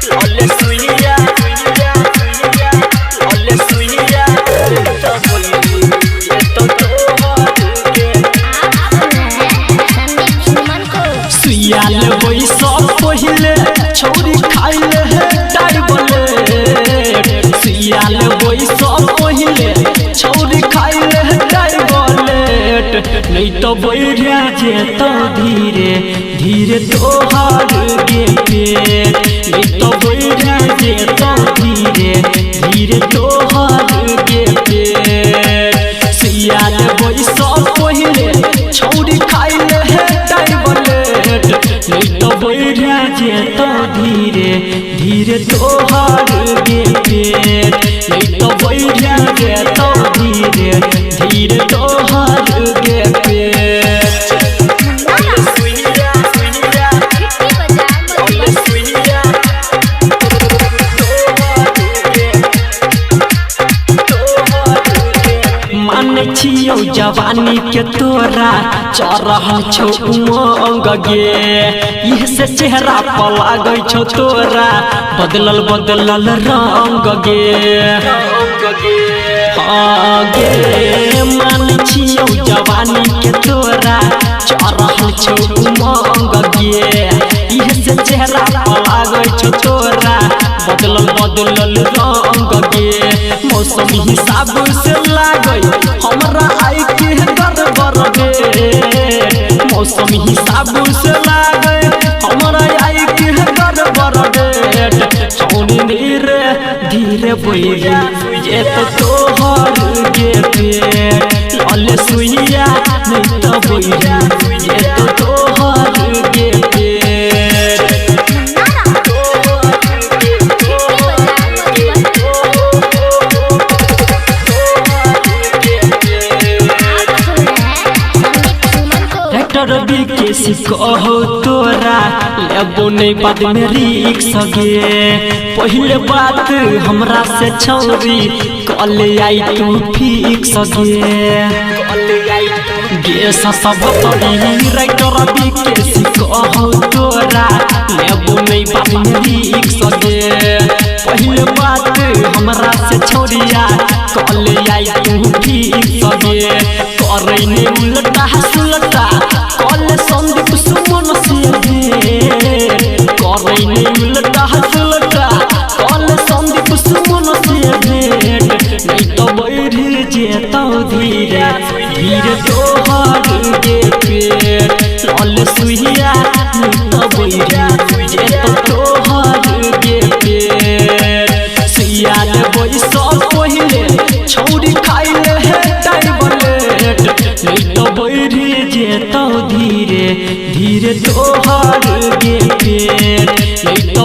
लले सुइया लले सुइया तो बोली ये तो तोहर के। आप सुन रहे हैं संदीप सुमन को। सुइया लेबै सब पहिले छौरी खाइले हे टाइबलेट। सुइया लेबै सब पहिले छौरी खाइले हे टाइबलेट। नहीं तो बैठा जेतौ धीरे धीरे तोहर गे पेट। नहीं तो बैठा जेतौ धीरे धीरे तोहर गे पेट। सुइया लेबै सब पहिले छौरी खाइले हे टाइबलेट। नहीं तो बैठा जेतौ धीरे धीरे तोहर गे पेट। नहीं तो बैठा जेतौ धीरे धीरे तोहर गे पेट। सुइया सुइया खिड़की बाजार मधुबनी। सुइया तोहर गे तोहर गे। मानै छियौ जवानी के तोरा चढ़ल छौ उमंग गे। इह से चेहरा पर लागै छौ तोरा बदलल बदलल रंग गे। हाँ गे मानै छियौ जवानी के तोरा चढ़ल छौ उमंग गे। इह से चेहरा पर लागै छौ तोरा बदलल बदलल रंग गे। मौसम हिसाब से लागै हमरा आई के गड़बड़ गे। मौसम हिसाब से लागै हमरा आई के गड़बड़ गे। छौनी धीरे धीरे बोली ये तो तोहर गे पेट। लले सुइया नहीं तो बोली ये तो तोहर गे पेट। खिड़की बाजार मधुबनी। आप सुन रहे हैं संदीप सुमन को। ट्रैक्टर बिकेसी कहो तोरा लेबो नहीं बाद में रिक्स गे। पहले बात हमरा से छौरी कल आई तू फिक्स गे। गे सब ट्रैक्टर बिकेसी कहो तोरा लेबो नहीं बाद में रिक्स गे। पहले बात हमरा से छौरिया कल आई तू फिक्स गे। करै ने उल्टा सुलटा कल संदीप सुमन से भेट। करै ने उल्टा सुलटा कल संदीप सुमन से भेट। नहीं तो बैठ जेतौ धीरे धीरे तोहर गे पेट। लल सुइया नहीं तो बैठ जेतौ तोहर गे पेट। सुइया लेबै सब पहिले छौरी खाइले हे टाइबलेट। नहीं तो बैठ जेतौ धीरे धीरे तोहर गे पेट। नहीं तो